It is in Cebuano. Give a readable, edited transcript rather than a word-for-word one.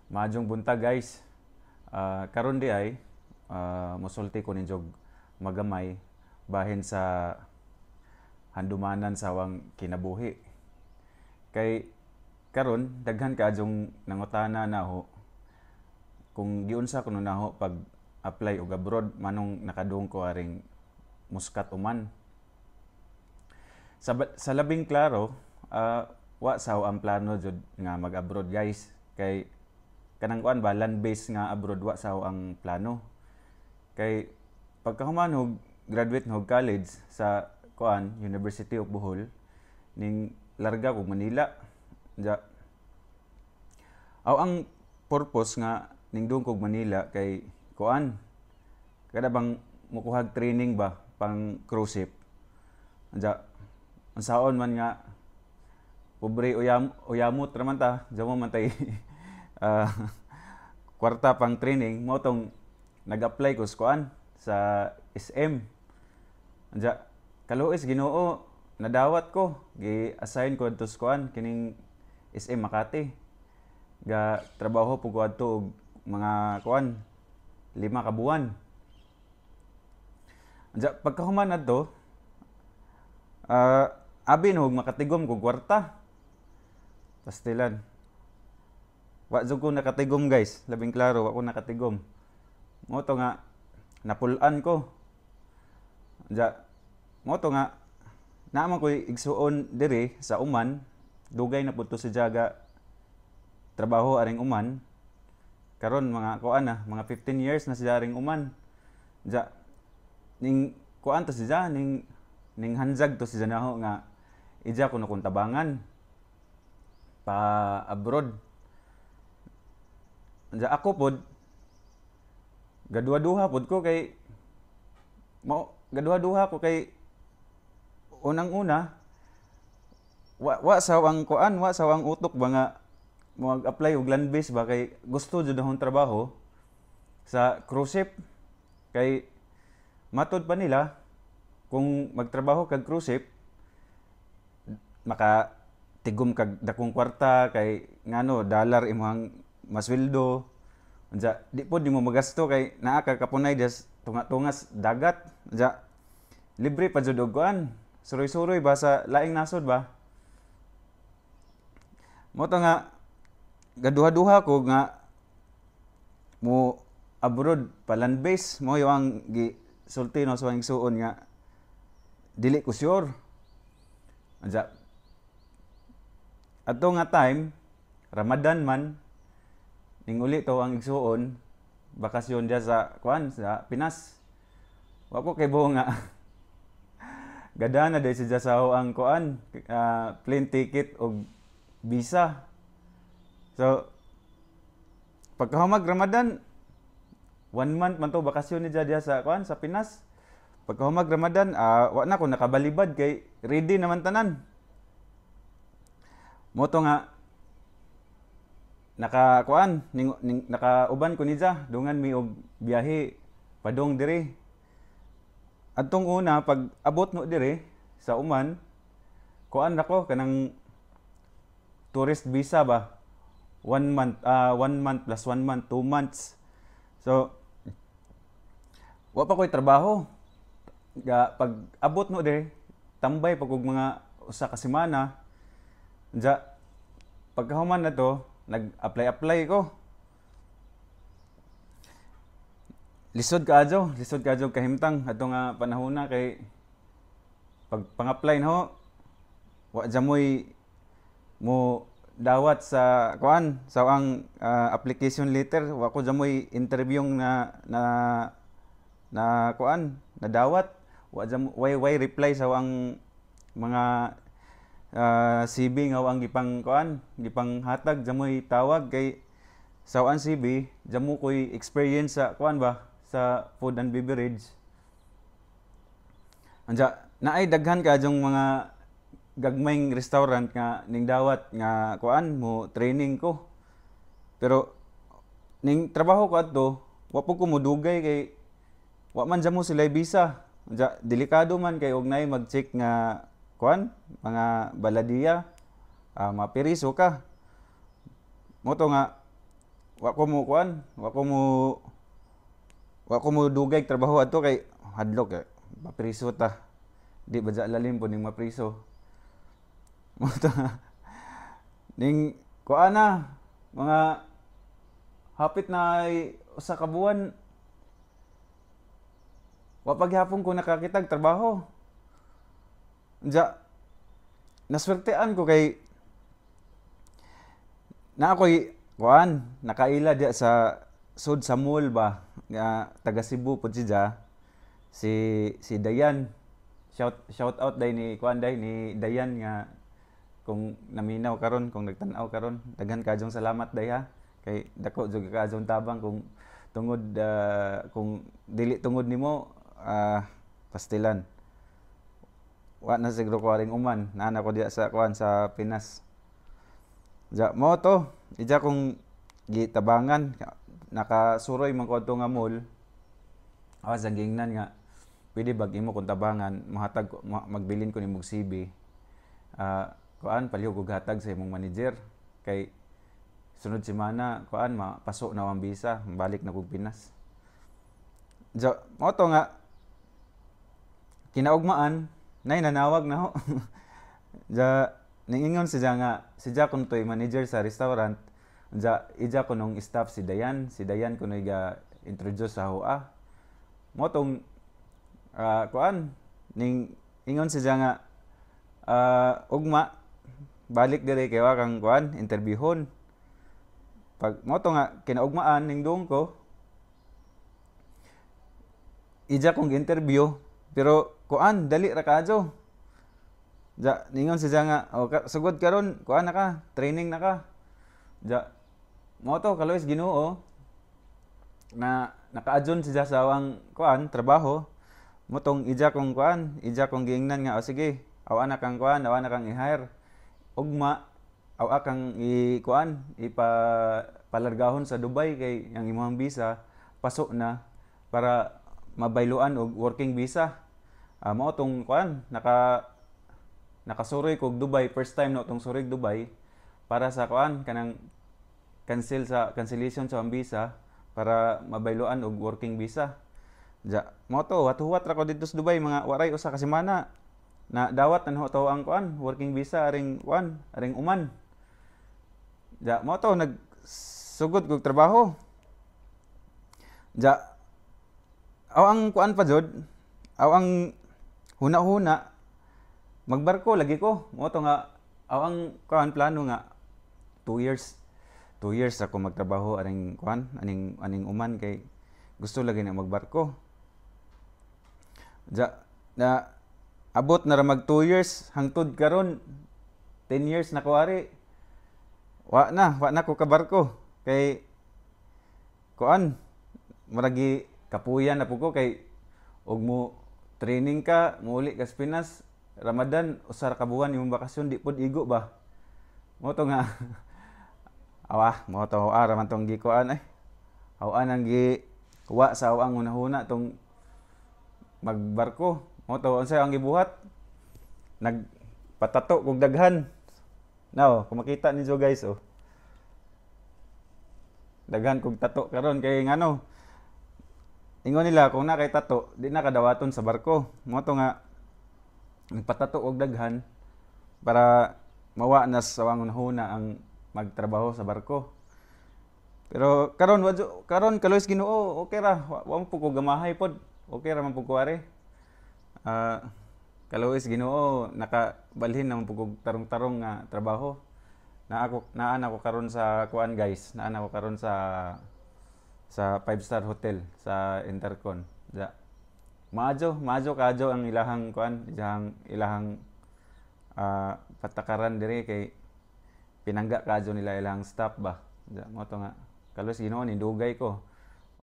Maayong buntag, guys. Karon di ay mosulti ko ninyo magamay bahin sa handumanan sa awang kinabuhi. Kay karon daghan kaadyong nangutana naho kung giunsa kuno naho pag apply og abroad manong nakadung ko aring Muscat, Oman. Sa labing klaro, wa sa ang plano jud nga mag-abroad, guys, kay kanang kuan ba, land base nga abroad, wa sa ang plano. Kay pagkahuman og graduate og college sa kuan, University of Bohol, ning larga kog Manila. Ja aw ang purpose nga ning dung kog Manila kay kuan, kada bang mukuhag training ba pang cruise ship. Ja unsaon man nga pobre, uyam uyamot raman ta, jamo man tay kwarta pang training mo, tong nag-apply ko sa kuan, sa SM. Anja kaluoy Ginoo, nadawat ko, gi-assign ko adto sa kuan, kining SM Makati. Ga trabaho pud ko adto og mga kuan, 5 ka buwan. Anja pagkahuman adto, abi no makatigom kog kwarta. Pastilan. Wa jud ko nakatigom, guys, labing klaro wa ko nakatigom. Mo to nga napul-an ko. Anja mo to nga naa man ko'y igsuon diri sa Oman, dugay na pud to si Jaga trabaho aring Oman. Karon mga kuan na, mga 15 years na siya aring Oman. Ja ning kuan to siya, ning hanjag to siya naho nga ija kuno kung tabangan pa abroad. Anja ako pod gaduha-duha pod ko kay mo gaduha-duha ko kay unang-una wa sa ang kuan, wa sa ang utok ba nga mag-apply og land base ba, kay gusto jud akong trabaho sa cruise ship, kay matod pa nila kung magtrabaho kag cruise ship maka tigom kag dakong kwarta, kay ngano dollar imong masweldo. Unsa di pod nimo magasto kay naa ka kapunay des tunga-tungas dagat. Unsa libre pa jud og kuan, suroy-suroy ba sa laing nasod ba. Mo to nga gaduha-duha ko nga mo abroad pa land base. Mo yung ang gi sulti no sa igsuon nga dili ko sure. Unsa adto nga time, Ramadan man, ning uli to ang igsuon, bakasyon diya sa kuan, sa Pinas. Wa ko kay nga gadana day siya sa ang kuan, plane ticket og visa. So pagkahumag Ramadan, one month man to bakasyon ni diya sa kuan, sa Pinas. Pagkahumag Ramadan, wa na ko nakabalibad kay ready naman tanan. Mo to nga naka kuan ning nakauban ko niya, dungan mi og biyahe padong diri. Adtong una pag abot no diri sa Oman, kuan ra ko, kanang tourist visa ba, 1 month, 1 month plus 1 month, 2 months. So wa pa ko'y trabaho. Ga pag abot no diri, tambay pag og mga 1 ka semana. Ja pagkahuman na to, nag-apply apply ko. Lisod kaadyo, lisod kaadyo kahimtang adto nga panahona, kay pag pang-apply no, wa jamoy mo dawat sa kuan, sa ang application letter. Wa ko jamoy interview na kuan, na dawat. Wa jam way reply sa ang mga CV nga ang gipang kuan, gipang hatag. Jamoy tawag kay sa ang CV jamo koy experience sa kuan ba, sa food and beverage. Anja naay daghan ka yung mga gagmayng restaurant nga ning dawat nga kuan, mo training ko. Pero ning trabaho ko adto, wa po ko modugay kay wa man jamo sila visa. Anja delikado man kay og naay mag-check nga kuan, mga baladiya, mapiriso ka. Mo to nga wa ko mo kuan, wa ko mo dugay trabaho adto kay hadlok eh, mapriso ta. Di ba lalim po ning mapriso. Mo to ning kuan na mga hapit na ay usa ka buwan, wa pa gihapon ko nakakitag trabaho. Unja naswertean ko kay na ako'y kuan, nakaila diya sa sud sa mall ba nga taga Cebu pud siya, si si Dayan. Shout shout out day ni kuan, day ni Dayan nga kung naminaw karon, kung nagtan-aw karon, daghan kaayong salamat, day, ha, kay dako jud kaayong tabang. Kung tungod kung dili tungod nimo, pastilan wa na siguro ko aring uman naa na ko diya sa kuan, sa Pinas. Ja mo to ija kong gitabangan, nakasuroy man ko adto nga mall. Awas ang giingnan nga pwede bag imo kung tabangan, mohatag magbilin ko nimog CV, kuan, palihog og hatag sa imong manager kay sunod semana kuan, mapaso na ang visa, balik na kog Pinas. Ja mo to nga kinaugmaan nay nanawag na ho. Ja ningingon siya nga siya kun to'y manager sa restaurant. Ja ija ko nung staff si Dayan, si Dayan kuno'y ga introduce sa hoa mo tong kuan, ning ingon siya nga ugma balik dire kay wa kang kuan, interviewhon. Pag mo to nga kinaugmaan ning duong ko, ija kong interview, pero kuan, dali ra kaadyo. Ja ningon siya nga, "Oh, ka, sugod karon kuan na ka, training na ka." Ja mo to kaluoy Ginoo na nakaadyon siya sa awang kuan, trabaho mo tong ija kong kuan, ija kong giingnan nga, "O sige, awa na kang kuan, awa na kang i-hire ugma, awa kang i kuan, ipa palargahon sa Dubai kay ang imong visa paso na para mabayluan og working visa." Mao tong kuan, nakasuroy kog Dubai. First time no tong suroy Dubai para sa kuan, kanang cancel sa cancellation sa ang visa para mabayluan og working visa. Ja mo to huwat-huwat ra ko didto sa Dubai, mga waray usa ka semana na dawat na to ang kuan, working visa aring kuan, aring uman. Ja mo to nagsugod kog trabaho. Ja aw ang kuan pa jud, aw ang huna-huna magbarko lagi ko. Mo to nga aw ang kuan, plano nga 2 years, 2 years ako magtrabaho aring kuan, aning uman kay gusto lagi na magbarko. Ja na abot na ra mag 2 years, hangtod karon 10 years na ko ari, wa na ko kabarko kay kuan, muragi kapuyan na pud ko kay og mo training ka, muuli ka sa Pinas, Ramadan, usa ra ka buwan imong bakasyon, di pud igo ba. Mo to nga awa mo to ara man tong gikuan ay awa nang gi wa sa awang hunahuna tong magbarko. Mo to unsay ang gibuhat, nagpatato kog daghan. Now, kung makita ninyo guys, oh, daghan kog tato karon kay ngano, ingon nila kung na kay tato, di na kadawaton sa barko. Mo to nga nagpatato og daghan para mawa na sa awang hunahuna ang magtrabaho sa barko. Pero karon wa karon kaluoy Ginoo, okay ra, wa man pud ko gamahay pod. Okay ra man pud ko ari. Kaluoy Ginoo, nakabalhin naman pud kog tarong-tarong nga trabaho. Na ako naa na ako karon sa kuan guys, naa na ako karon sa five star hotel sa Intercon. Ja. Maayo, maayo kaadyo ang ilahang kuan, ilahang patakaran diri kay pinangga kaadyo nila ilang staff ba. Ja, mo to nga kaluoy Ginoo ni dugay ko.